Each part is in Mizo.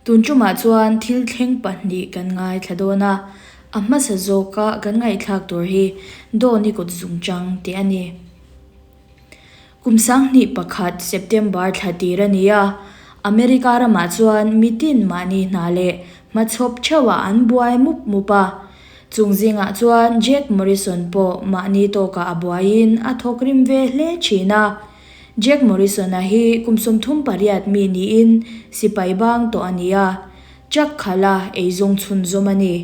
Tun tumah chuan thil thleng pahnih kan ngaithla dawn a, a hmasa zawka kan ngaihthlak tur hi Dawn-i kut zungchang tih a ni. Kum 2001 September thla tir a ni a, America ramah chuan mitin mahni hna leh hmachhawp theuhah an buai mup mup a. Chung zingah chuan Jack Morrison pawh mahni tawkah a buaiin a thawk rim ve hle thin a. Jack Morrison-a hi kum 38 mi niin sipai bang tawh a ni a, truck khala eizawng chhunzawm a ni.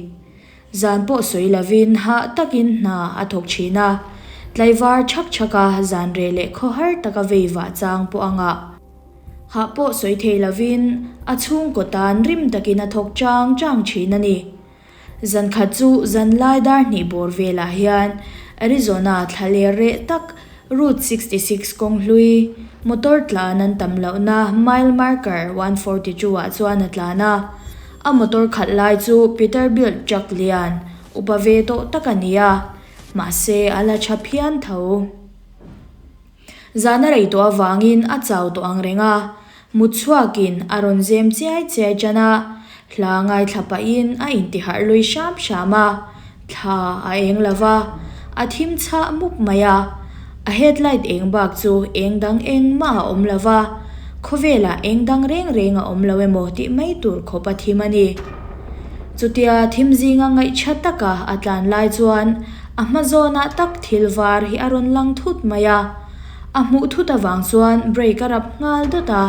Zan pawh sawi lovin hah takin hna a thawk thin a, tlaivar chhak chhaka zan reh leh khawhar taka vei vah chang pawh a ngah. Hah pawh sawi thei lovin a chhungkaw tan rim takin a thawk chang chang thin a ni. Zan khat chu zan lai dar hnih bawr velah hian Arizona thla ler reh tak Route 66 kawng hlui motor tlan an tam lohna mile marker 142 ah chuan a tlan a. A motor khalh lai chu Peterbilt truck lian upa ve tawh tak a ni a, mahse a la tha phian tho. Zan a rei tawh avangin a chau tawh ang reng a, mut chhuakin a rawn zem chiai chiai tan a, hla ngaithla pahin a intiharh lui hram hram a, thla a eng lo va, a thim chhah mup mai a, a headlight eng bak chu eng dang engmah a awm lo va, khawvelah eng dang reng reng a awm lo emaw tih mai tur khawp a thim a ni. Chutia thim zinga ngaihṭha taka a tlan lai chuan A hma zawnah tak thil var hi a rawn lang thut mai a, a hmuh thut avang chuan brake a rap nghal dawt a.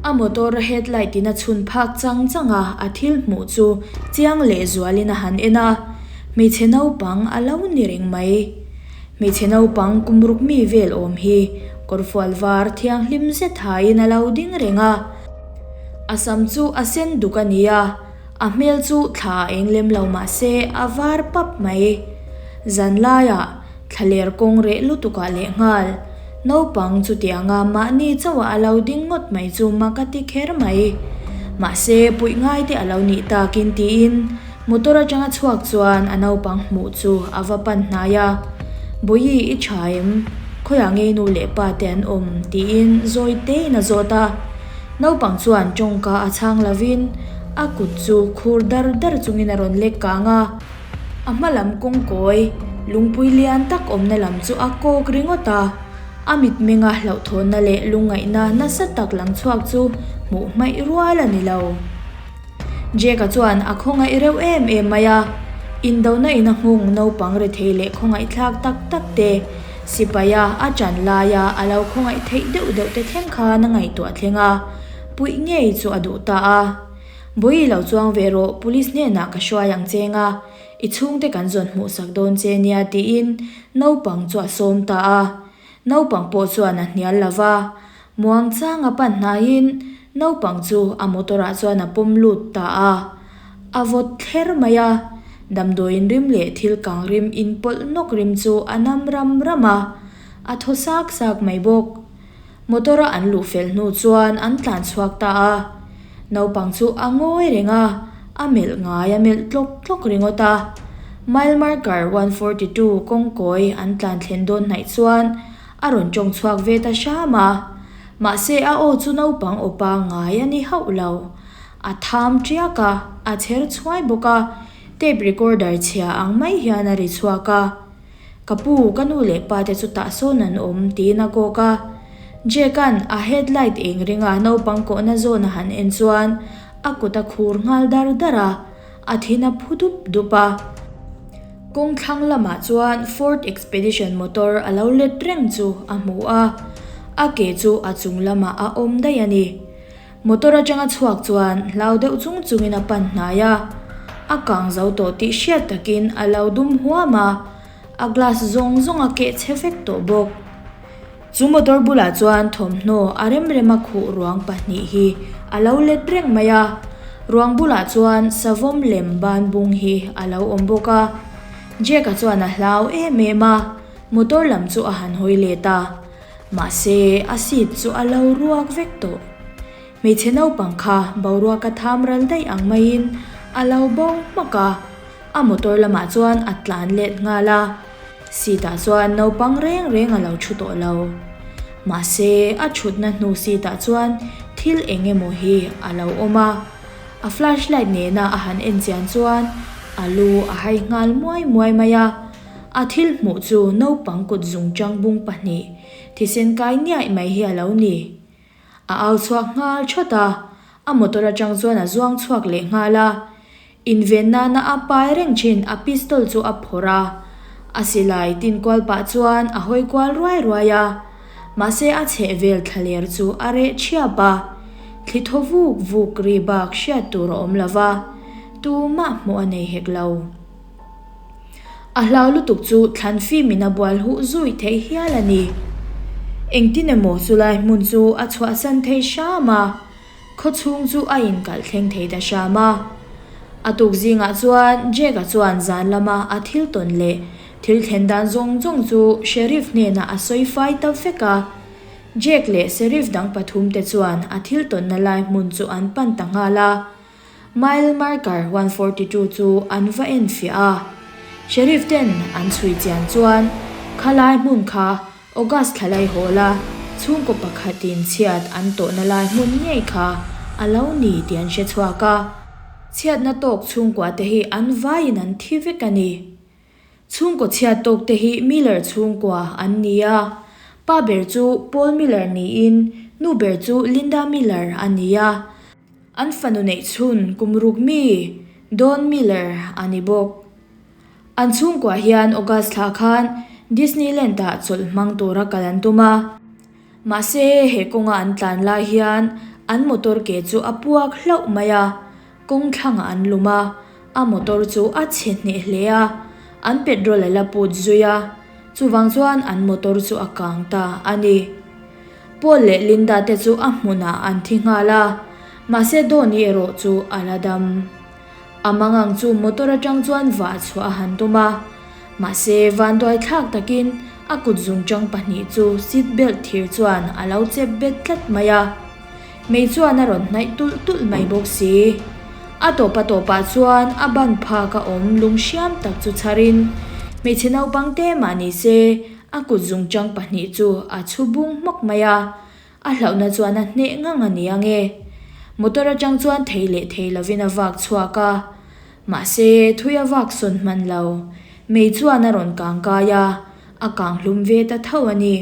A motor headlight in a chhun phak chang chang a, a thil hmuh chu chiang leh zualin a han en a, hmeichhe naupang a lo ni reng mai. Hmeichhe naupang kum ruk mi vel awm hi kawrfual var thianghlim zet hain a lo ding reng a, a sam chu a sen duk a ni a. A hmel chu thla a eng lem lo mah se a var pap mai. Zan laiah thla ler kawng reh lutukah lehnghal naupang chutianga mahni chauhah a lo ding ngawt mai chu mak a ti kher mai. Mahse puih ngai te a lo nih takin tiin motor atanga chhuak chuan a naupang hmuh chu a va pan hnai a, Bawihi i tha em? Khawiah ngei nu leh pa te an awm? tiin zawi tein a zawt a. Naupang chuan tawngka a chhang lovin a kut chu khur dar dar chungin a rawn lek kang a. A hma lam kawngkawi lungpui lian tak awmna lam chu a kawk ringawt a, a mitmenga hlauhthawnna leh lungngaihna nasa tak lang chhuak chu hmuh hmaih rual a ni lo. Jack-a chuan a khawngaih reuh em em mai a, indona in a nghung naupang rethei leh khawngaihthlak tak tak te, sipaia a ṭan laia a lo khawngaih theih deuh deuh te thleng khan a ngaihtuah thleng a, puih ngei chu a duh ta a. Bawihi lo chuang ve rawh, police hnenah ka hruai ang cheng a, i chhungte kan zawn hmuhsak dawn che nia tiin naupang chu a sawm ta a. Naupang pawh chuan a hnial lo va, Muangchang a pan hnaiin naupang chu a motor ah chuan a pawm lut ta a, a vawt thler mai a, damdawiin rim leh thil kang rim inpawlh nawk rim chu a nam ram ram a, a thaw sak sak mai bawk. Motor a an luh fel hnu chuan an tlan chhuak ta a, naupang chu a ngawi reng a, a melh ngai a melh tlawk tlawk ringawt a. Mile marker 142 kawngkawi an tlan thlen dawn hnaih chuan A rawn tawng chhuak ve ta hram a, mahse a aw chu naupang aw pangngai a ni hauh lo. A tham tiak a, a chher chhuai bawk a, tape recorder chhia ang mai hian a ri chhuak a. Ka pu, ka nu leh pa te chu tah sawn an awm, tiin a kawk a. Jack-a'n a headlight eng ringa naupang kawhna zawn a han en chuan a kut a khur nghal dar dar a, a thin a phu dup dup a. Kawng thlang lamah chuan Ford Expedition motor a lo let reng chu a hmu a, a ke chu a chung lamah a awm daih a ni. Motor atanga chhuak chuan hlau deuh chung chungin a pan hnai a, a kang zo tawh tih hriat takin a lo dum huam a, a glass zawng zawng a keh chhe vek tawh bawk. Chu motor bulah chuan thawmhnaw a rem rem a khuh ruang pahnih hi a lo let reng mai a, ruang bulah chuan savawm lem ban bung hi a lo awm bawk a. Jack-a chuan a hlau em em a, motor lam chu a han hawi let a, mahse a seat chu a lo ruak vek tawh. Hmeichhe naupang kha boruaka tham ral daih ang maiin a lo bo hmak a. A motor lamah chuan a tlan let nghal a, seat ah chuan naupang reng reng a lo thu tawh lo. Mahse, a thutna hnu seat ah chuan thil eng emaw hi a lo awm a. A flashlight nena a han en chian chuan a lu a hai nghal muai muai mai a. A thil hmuh chu naupang kut zungchang bung pahnih thisen kai niaih mai hi a lo ni. A au chhuak nghal thawt a, a motor atang chuan a zuang chhuak leh nghal a. Inven nana a pai reng thin a pistol chu a phawrh a, a silai tin kual pah chuan a hawi kual ruai ruai a. Mahse a chheh vel thlaler chu a reh thiap a, thli thaw vuk vuk ri bak hriat tur a awm lo va, tumah hmuh a nei hek lo. A hlau lutuk chu thlan fimin a bual huh zui theih hial a ni. Engtin emaw chulai hmun chu a chhuahsan thei hram a, khawchhung chu a inkalh thleng thei ta hram a. A tuk zingah chuan Jake-a chuan zan lama a thil tawn leh thil thlen dan zawng zawng chu Sheriff hnenah a sawi fai ta vek a. Jake leh Sheriff dang pathumte chuan a thil tawnna lai hmun chu an pan ta nghal a. Mile marker 142 chu an va en fiah a, Sheriff ten an chhui chian chuan khalai hmun kha August thla lai hawl a, chhungkaw pakhatin chhiat an tawhna lai hmun ngei kha a lo ni tih an hre chhuak a. Chhiatna tawk chhungkua te hi an vaiin an thi vek a ni. Chhungkaw chhiat tawk te hi Miller chhungkua an ni a, pa ber chu Paul Miller niin nu ber chu Linda Miller a ni a. An fanu neih chhun kum ruk mi Don Miller a ni bawk. An chhungkuah hian August thla khan Disneyland ah chawlh hmang tura kal an tum a. Mahse he kawnga an tlan lai hian an motor ke chu a puak hlauh mai a, kawng thlangah an lum a, a motor chu a chhe hneh hle a, an petrol a la put zui a, chuvang chuan an motor chu a kang ta a ni. Paul leh Linda te chu a hmunah an thi nghal a, mahse Donny erawh chu a la dam. A mangang chu motor atang chuan vah chhuah a han tum a, mahse vanduai thlak takin a kut zungchang pahnih chu seat belt thir chuan a lo chep bet tlat mai a. Mei chuan a rawn hnaih tulh tulh mai bawk si. A tawp a tawpah chuan a ban phak a awm lung hriam tak chu chharin hmeichhe naupang te mah ni se A kut zungchang pahnih chu a chhu bung hmawk mai a, a hlauhna chuan a hneh ngang a ni ang e. Motor atang chuan thei leh thei lovin a vak chhuak a, mahse thui a vak sawn hman lo. Mei chuan a rawn kang kai a, a kang hlum ve ta tho a ni.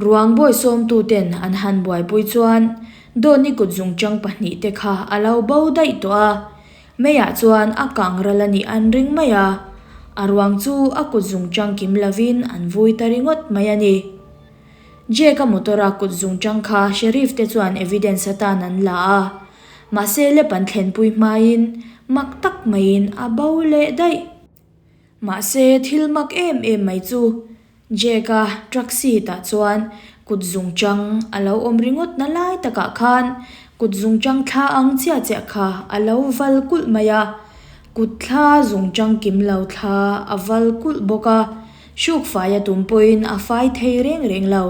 Ruang bawi sawmtuten an han buaipui chuan Dawni kut zungchang pahnih te kha a lo bo daih tawh a, Meiah chuan a kang ral a nih an ring mai a, a ruang chu a kut zungchang kim lovin an vui ta ringawt mai a ni. Jake-a motor-a kut zungchang kha Sheriff te chuan evidence atan an la a, mahse lep an thlenpui hmain mak tak maiin a bo leh daih. Mahse thil mak em em mai chu Jake-a truck seat ah chuan kut zungchang a lo awm ringawt na lai takah khan kut zungchang thla ang chiah chiah kha a lo val kulh mai a, kut thla zungchang kim lo thla a val kulh bawk a, hruk fai a tum pawhin a fai thei reng reng lo.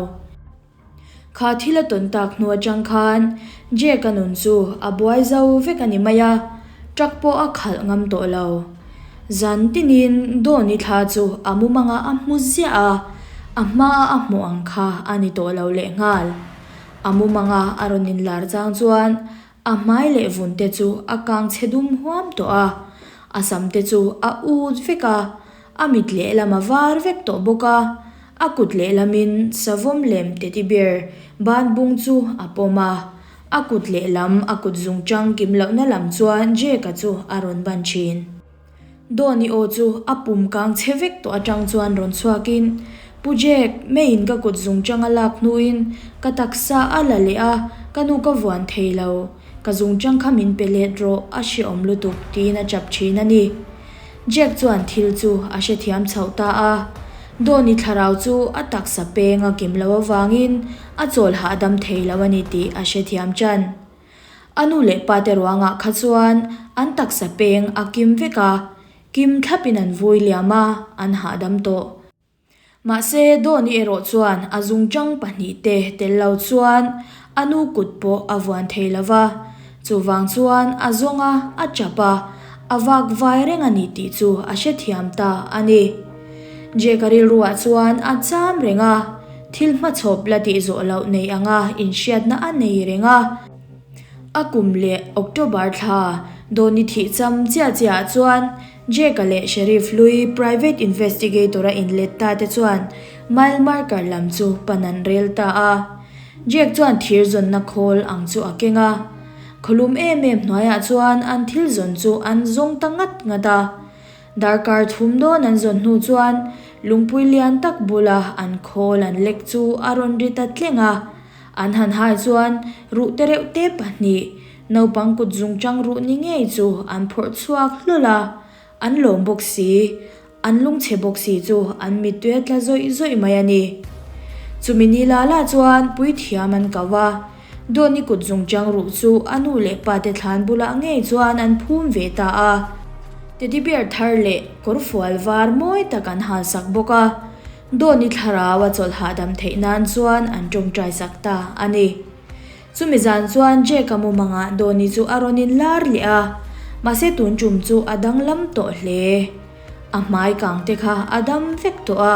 Kha thil a tawn tak hnu atang khan Jake-a nun chu a buai zo vek a ni mai a, truck pawh a khalh ngam tawh lo. Zan tinin Donny thla chu a mumangah a hmu ziah a, a hmaa a hmuh ang kha a ni tawh lo lehnghal. A mumanga a rawn inlar chang chuan a hmai leh vun te chu a kang chhe dum huam tawh a, a sam te chu a ut vek a, A mit lehlam a var vek tawh bawk a, a kut lehlamin savawm lem teddy bear ban bung chu a pawm a, a kut lehlam a kut zungchang kim lohna lam chuan Jake-a chu a rawn ban thin. Donny aw chu a pum kang chhe vek tawh atang chuan rawn chhuakin, Pu Jake, meiin ka kut zungchang a lak hnuin ka taksa a la leh a, ka nu ka vuan thei lo, ka zungchang kha min pe let rawh, a hreawm lutuk, tiin a chap thin a ni. Jack chuan thil chu a hrethiam chhoh ta a, Donny thlarau chu a taksa peng a kim loh avangin a chawl hahdam thei lo a ni tih a hrethiam ṭan. A nu leh pa te ruangah kha chuan an taksa peng a kim vek a, kim thlapin an vui liam a, an hahdam tawh. Mahse, Donny erawh chuan a zungchang pahnihte tel lo chuan a nu kut pawh a vuan thei lo va, chuvang chuan a zawng a, a chap a, a vak vai reng a ni tih chu a hrethiam ta a ni. Jake-a rilruah chuan a cham reng a, thil hmachhawp la tih zawh loh nei anga inhriatna a nei reng a. A kum leh October thla Donny thih cham chiah chiah ah chuan Jake-a leh Sheriff hlui private investigator a inlet ta te chuan mile marker lam chu pan an rel ta a. Jake chuan thir zawnna khawl ang chu a keng a. Khawlum em em hnuaiah chuan an thil zawn chu an zawng ta ngat ngat a. Darkar thum dawn an zawn hnu chuan lungpui lian tak bula an khawl an lek chu a rawn ri ta tleng a. An han hai chuan ruh te reuh te pahnih, naupang kut zungchang ruh ni ngei chu an phawrh chhuak hlawl a. An lawm bawk si, an lungchhe bawk si chu an mittui a tla zawih zawih mai a ni. Chumi ni la la chuan puithiam an kau a, Dawni kut zungchang ruh chu a nu leh pa te thlan bulah ngei chuan an phum ve ta a. Teddy bear thar leh kawrfual var mawi tak an halsak bawk a. Dawni thlarau a chawlh hahdam theih nan chuan an tawngtai sak ta a ni. Chumi zan chuan Jake-a mumangah Dawni chu a rawn in lar leh a, mahse tun tum chu a danglam tawh hle. A hmai kang te kha a dam vek tawh a,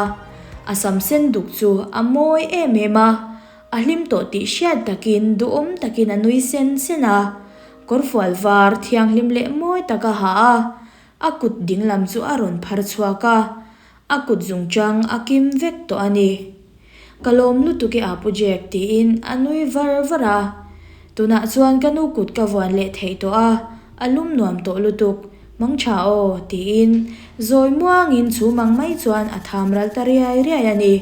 a sam sen duk chu a mawi em em a, a hlim tawh tih hriat takin duhawm takin a nui sen sen a, kawrfual var thianghlim leh mawi tak a ha a, a kut dinglam chu a rawn phar chhuak a, A kut zungchang a kim vek tawh a ni. Ka lawm lutuk e Apu Jack tiin a nui var var a. Tunah chuan ka nu kut ka vuan leh theih tawh a, a lum nuam tawh lutuk, mang tha aw tiin zawi muangin chhum ang mai chuan a tham ral ta riai riai a ni.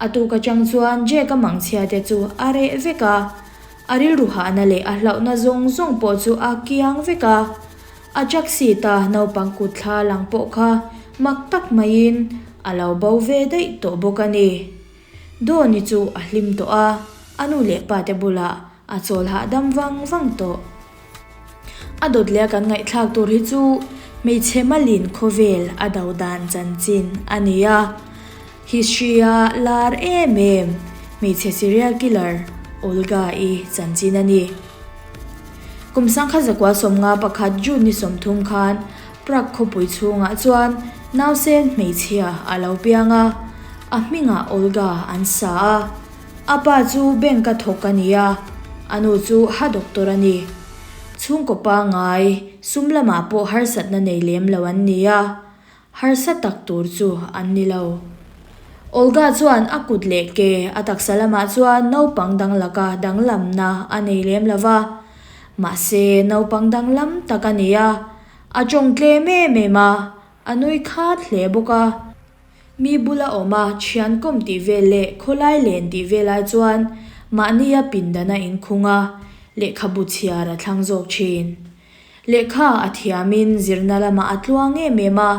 A tuk atang chuan Jack a mangchhia te chu a reh vek a, a rilru hahna leh a hlauhna zawng zawng pawh chu a kiang vek a. A truck seat a naupang kut thla lang pawh kha mak tak maiin a lo bo ve daih tawh bawk a ni. Dawni chu a hlim tawh a, a nu leh pa te bulah a chawl hahdam vang vang tawh. A dawt leh a kan ngaihthlak tur hi chu hmeichhe malin khawvel a do dan chanchin a ni a. History a lar em em hmeichhe serial killer Olga-i chanchin a ni. Kum sangkhat zakua 51 June ni 30 khan Prague khawpui chhungah chuan nausen hmeichhia a lo piang a, a hmingah Olga an sa a. A pa chu bank a thawk a ni a, a nu chu ha doctor a ni. Chhungkaw pangngai sum lamah pawh harsatna nei lem lo an ni a, Harsa tak tur chu an ni lo. Olga chuan a kut leh ke a taksa lamah chuan naupang dang laka danglamna a nei lem lo va. Mahse, naupang danglam tak a ni a, a tawng tlem em em a, a nui khat hle bawk a. Mi bula awm a thian kawm tih vel leh khawlai len tih vel ai chuan mahnia pindan a inkhung a, lehkhabu chhiar a thlang zawk thin. Lehkha a thiamin zirna lamah a tluang em em a,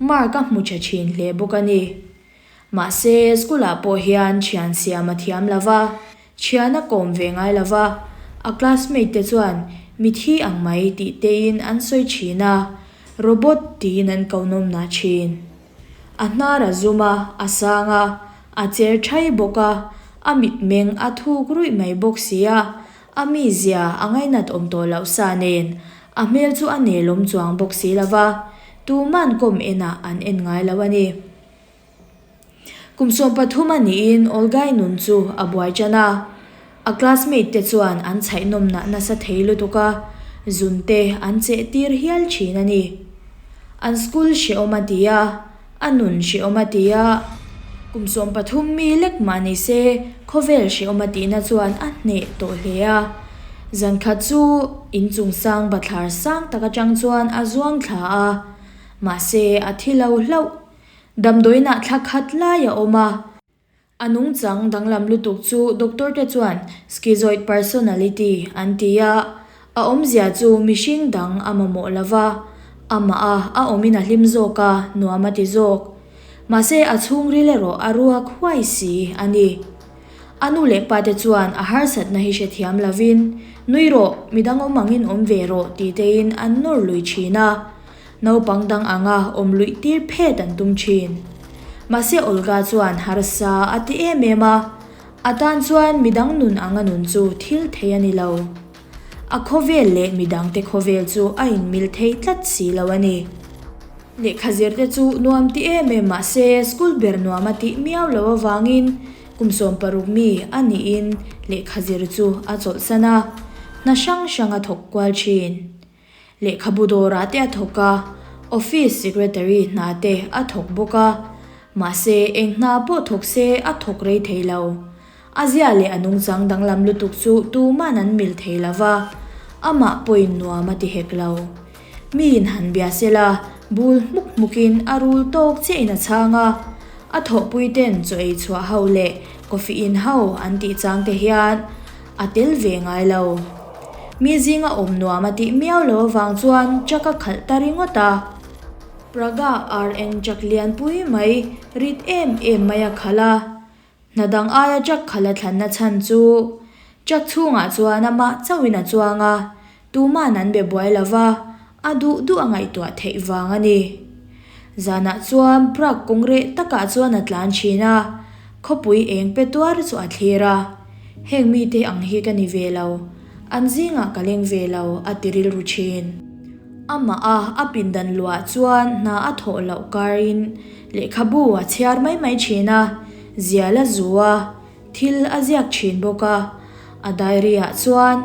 mark a hmu tha thin hle bawk a ni. Mahse, school-ah pawh hian thian siam a thiam lo va, thian a kawm ve ngai lo va, a classmate te chuan mithi ang mai tih tein an sawi thin a, robot tiin an ko nawm nah thin. A hnar a zum a, a sang a, a cher thai bawk a, a mitmeng a thuk ruih mai bawk si a, A mizia a ngainat awm tawh loh sa nen, a hmel chu a nelawm chuang bawk si lo va, tuman kawm enah an en ngai lo a ni. Kum 13 a niin Olgai nun chu a buai tan a, a classmate te chuan an chhaihnawmnah nasa thei lutuk a, zun te an cheh tir hial thin a ni. An school hrehawm a ti a, A nun hrehawm a ti a, kum 13 mi lek mah ni se khawvel hrehawm a tihna chuan a hneh tawh hle a. Zan khat chu inchung sang bathlar sang tak atang chuan a zuang thla a, mahse a thi lo hlauh. Damdawiinah thla khat lai a awm a. A nungchang danglam lutuk chu doctor te chuan schizoid personality an ti a, a awmzia chu mihring dang a mamawh lo va, amah a a awmin a hlim zawk a, nuam a ti zawk. Mahse a chhungril erawh a ruak huai si a ni. A nu leh pa te chuan a harsatna hi hrethiam lovin, Nui rawh, midang awm angin awm ve rawh ti tein an nawr lui thin a. Naupang dang anga awm luih tir phet an tum thin. Mahse Olga chuan harsa a ti em em a, a tan chuan midang nun anga nun chu thil thei a ni lo. A khawvel leh midangte khawvel chu a inmil thei tlat si lo a ni. Lehkha zirte chu nuam ti em em mahse school ber nuam a tih miau loh avangin kum 60 mi a niin lehkha zir chu a chawlhsan a. Hna hrang hrang a thawk kual thin. Lehkhabu dawrah te a thawk a, office secretary hna te a thawk bawk a. Mahse, eng hna pawh thawk se a thawk rei thei lo. A zia leh a nungchang danglam lutuk chu tuman an mil thei lo va, amah pawhin nuam a ti hek lo. Miin han bia sela, bul hmuk hmukin a rul tawk chiahin a chhang a. A thawhpuiten chaw ei chhuah ho leh coffee in ho an tih chang te hian a tel ve ngai lo. Mi zinga awm nuam a tih miau lo avang chuan truck a khalh ta ringawt a. Praga RN truck lianpui mai rit em em mai a khalh a. Hna dang aia truck khalh a thlanna chhan chu truck chhungah chuan amah chauhin a chuang a, tuman an be buai lo va, a duh duh a ngaihtuah theih vang a ni. Zanah chuan Prague kawng reh takah chuan a tlan thin a, khawpui eng pe tuar chu a thlir a. Heng mite ang hi ka ni ve lo, an zingah ka leng ve lo a ti rilru thin. Amah a a pindan luah chuan hna a thawh loh karin Lehkhabu a chhiar mai mai thin a, zial a zu a, thil a ziak thin bawk a. A diary ah chuan,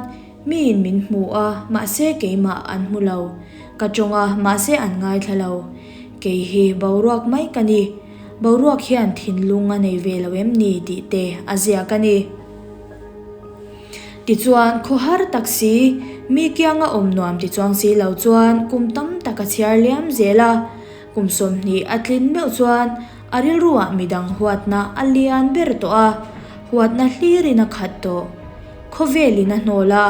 Miin min hmu a, mahse keimah an hmu lo. Ka tawng a, mahse an ngaithla lo. Kei hi boruak mai ka ni. Boruak hian thinlung a nei ve lo em ni tih te a ziak a ni. Tichuan, khawhar tak si, mi kianga awm nuam ti chuang si lo chuan kum tam tak a chhiar liam zel a. Kum 20 a tlin meuh chuan a rilruah midang huatna a lian ber tawh a, huatna hlirin a khat tawh. Khawvelin a hnawl a,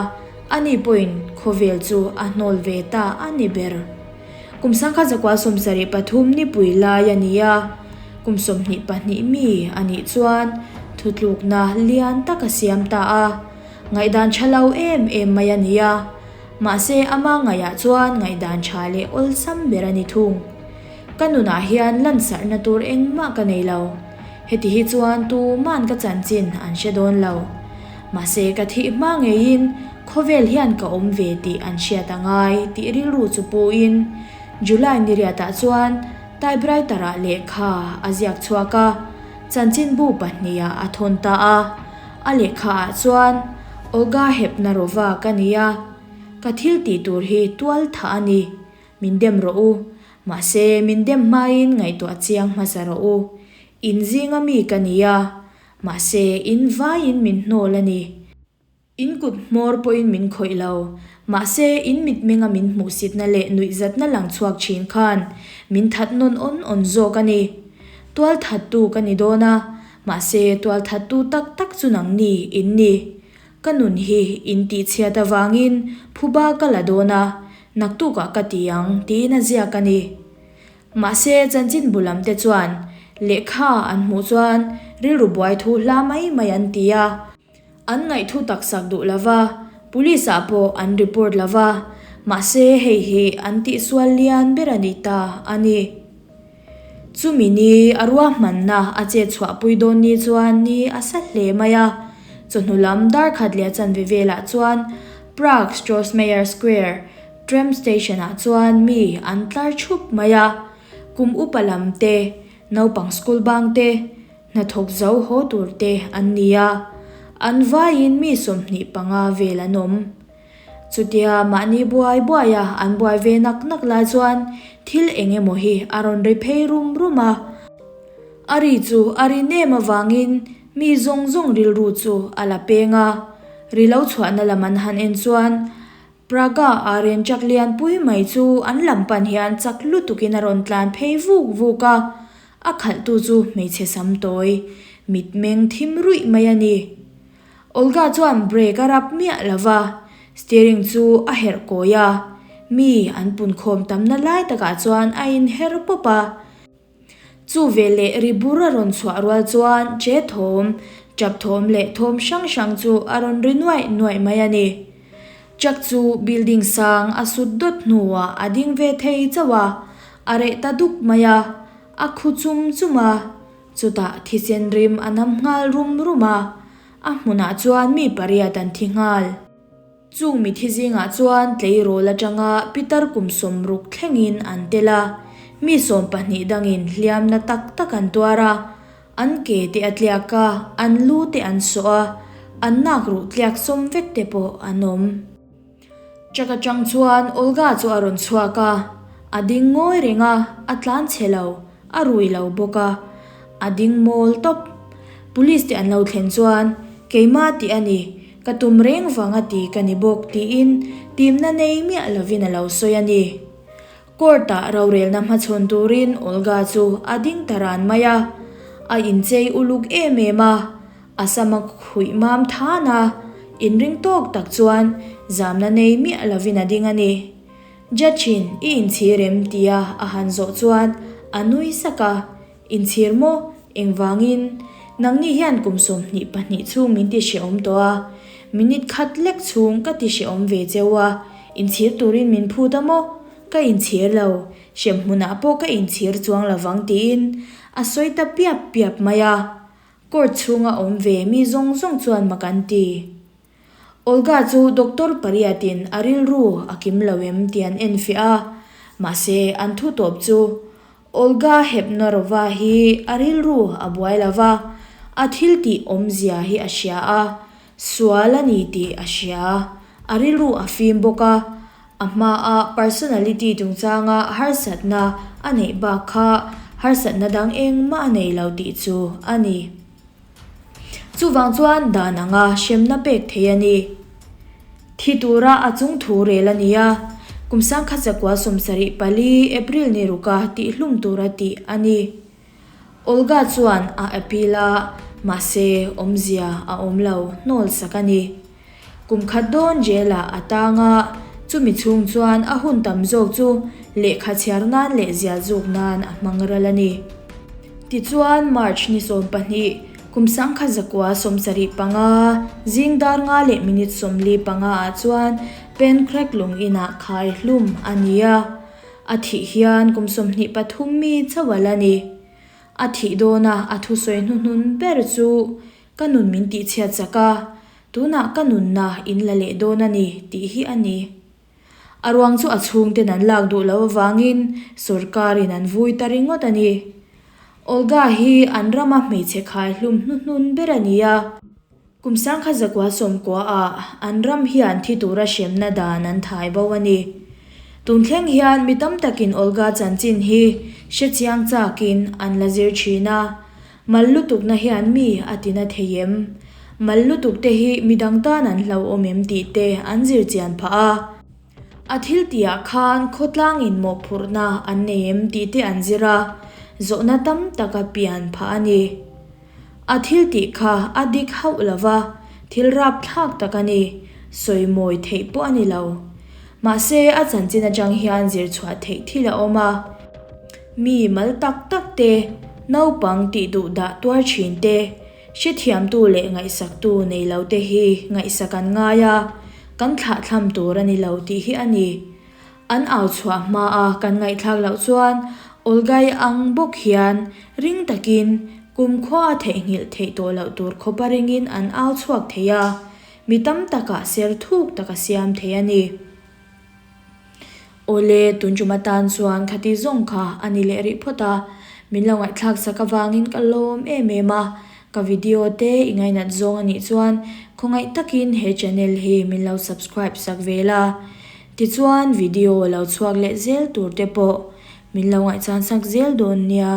ani pawhin khawvel chu a hnawl ve ta a ni ber. Kum 1973 nipui lai a ni a, kum 22 mi a nih chuan thutlukna lian tak a siam ta a, ngaihdan tha lo em em mai a ni a. Mahse, ama ngaihah chuan ngaihdan tha leh awlsam ber a ni thung. Ka nunah hian lansarhna tur engmah ka nei lo. Heti hi chuan tuman ka chanchin an hre dawn lo. Mahse, ka thih hma ngeiin khawvel hian ka awm ve tih an hriat a ngai tih rilru chu puin July niriatah chuan typewriter-ah lehkha a ziak chhuak a, chanchinbu pahnihah a thawn ta a. A lehkhaah chuan, Olga Hepnarova ka ni a, ka thil tih tur hi tual thah a ni. Min dem rawh u. Mahse, min dem hmain ngaihtuah chiang hmasa rawh u. In zinga mi ka ni a, mahse, in vaiin min hnawl a ni. In kut hmawr pawhin min khawih lo. Mahse, in mitmenga min hmuhsitna leh nuihzatna lang chhuak thin khan min that nawn awn awn zawk a ni. Tual thattu ka ni dawn a, mahse tual thattu tak tak chu nangni in ni. Ka nun hi in tihchhiat avangin phuba ka la dawn a, naktukah ka ti ang tiin a ziak a ni. Mahse chanchinbu lam te chuan lehkha an hmuh chuan rilru buai thu hla mai mai an ti a. An ngaihthu tak sak duh lo va, Police ah pawh an report lo va, mahse hei hi an tihsual lian ber a ni ta a ni. Chumi ni a ruahmanna a chet chhuahpui dawn ni chuan ni a sa hle mai a, chawhnu lam dar khat leh a chanve velah chuan Prague Strossmayer Square tram station ah chuan mi an tlar thup mai a, kum upa lam te, naupang school bang te, Hnathawk zo haw tur te an ni a, an vaiin mi 25 vel an awm. Chutia mahni buai buaia an buai ve nak nak lai chuan thil eng emaw hi a rawn ri phei rum rum a. A ri chu a ri nem avangin mi zawng zawng rilru chu a la peng a, ri lo chhuahna lam an han en chuan Praga a ren chak lianpui mai chu an lam pan hian chak lutukin a rawn tlan phei vuk vuk a, A khalhtu chu hmeichhe sam tawi, mitmeng thim ruih mai a ni. Olga chuan brake a rap miah lo va, steering chu a herh kawi a, mi an punkhawm tamna lai takah chuan a inher pawp a. Chu veleh ri bur a rawn chhuah rual chuan che thawm, tap thawm leh thawm hrang hrang chu a rawn ri nuaih nuaih mai a ni. Truck chu building sang a sut dawt hnuah a ding ve thei chauh a, a reh ta duk mai a. A khu chum chum a, chutah thisen rim a nam nghal rum rum a, a hmunah chuan mi pariat an thi nghal. Chung mithi zingah chuan tleirawl atanga pitar kum 60 thlengin an tel a, mi 12 dangin hliamna tak tak an tuar a, an ke te a tliak a, an lu te an sawh a, an nak ruh tliak sawm vek te pawh an awm. Truck atang chuan Olga chu a rawn chhuak a, a ding ngawi reng a, a tlan chhe lo, a rui lo bawk a, a ding mawl tawp. Police te an lo thlen chuan, Keimah tih a ni, ka tum reng vang a ti ka ni bawk tiin timna nei miah lovin a lo sawi a ni. Court-ah rorelna hmachhawn turin Olga chu a ding ta ran mai a, a inchei uluk em em a, a sam a khuih mam than a, inring tawk tak chuan zamna nei miah lovin a ding a ni. Judge-in i inchhir em? tia a han zawh chuan a nui sak a, Inchhir maw? Engvangin? Nangni hian kum 22 chhung min ti hrehawm tawh a, minute khat lek chhung ka ti hrehawm ve cheu a, inchhir turin min phut a maw? Ka inchhir lo, hremhmunah pawh ka inchhir chuang lovang tiin a sawi ta piap piap mai a. Court chhunga awm ve mi zawng zawng chuan mak an ti. Olga chu doctor pariatin a rilru a kim lo em tih an enfiah a, mahse an thu tawp chu Olga Hepnarova hi a rilru a buai lo va, a thil tih awmzia hi a hria a, sual a ni tih a hria, a rilru a fim bawk a, a hmaa personality chungchanga harsatna a neih bak kha harsatna dang engmah a nei lo tih chu a ni. Chuvang chuan dan anga hremna pek thei a ni. Thi tura a chung thu rel a ni a, kum sangkhat zakua 74 April ni ruka tihhlum tura tih a ni. Olga chuan a appeal a, mahse awmzia a awm lo hnawl sak a ni. Kum khat dawn jail ah a tang a, chumi chhung chuan a hun tam zawk chu lehkha chhiar nan leh zial zuk nan a hmang ral a ni. Tichuan March ni 12, kum 1975 zing dar nga leh minute 45 ah chuan Pencrack lung inah khai hlum a ni a, a thih hian kum 23 mi chauh a la ni. A thih dawna a thusawi hnuhnun ber chu Ka nun min tihchhiat chak a, tunah ka nunna in la leh dawn a ni tih hi a ni. A ruang chu a chhungten an lak duh loh avangin sawrkarin an vui ta ringawt a ni. Olga hi an rama hmeichhe khai hlum hnuhnun ber a ni a. Kum 1990 ah an ram hian thi tura hremna dan an thai bo a ni. Tun thleng hian mi tam takin Olga chanchin hi hrechiang chakin an la zir thin a. Mal lutukna hian mi a tina thei em? Mal lutuk te hi midang tan an hlauhawm em tih te an zir chian phah a. A thil tihah khan khawtlangin mawhphurhna an nei em tih te an zir a, zawhna tam tak a pian phah a ni. A thil tih kha a dik hauh lo va, thil rapthlak tak a ni, sawi mawi theih pawh a ni lo. Mahse, a chanchin atang hian zir chhuah theih thil a awm a. Mi mal tak tak te, naupang tih duh dah tuar thin te, hrethiamtu leh ngaihsaktu nei lo te hi ngaihsak an ngai a, kan thlahthlam tur a ni lo tih hi a ni. An au chhuah hmaa kan ngaihthlak loh chuan Olgai ang bawk hian ring takin kumkhua a theihnghilh theih tawh loh tur khawpa ringin an au chhuak thei a, mi tam takah ser thuk tak a siam thei a ni. Awle, tun tum atan chuan khati zawng kha a ni leh rih phawt a, min lo ngaihthlak sak avangin ka lawm em em a, ka video te i ngainat zawng a nih chuan khawngaih takin he channel hi min lo subscribe sak ve la, tichuan video lo chhuak leh zel tur te pawh min lo ngaihchan sak zel dawn nia.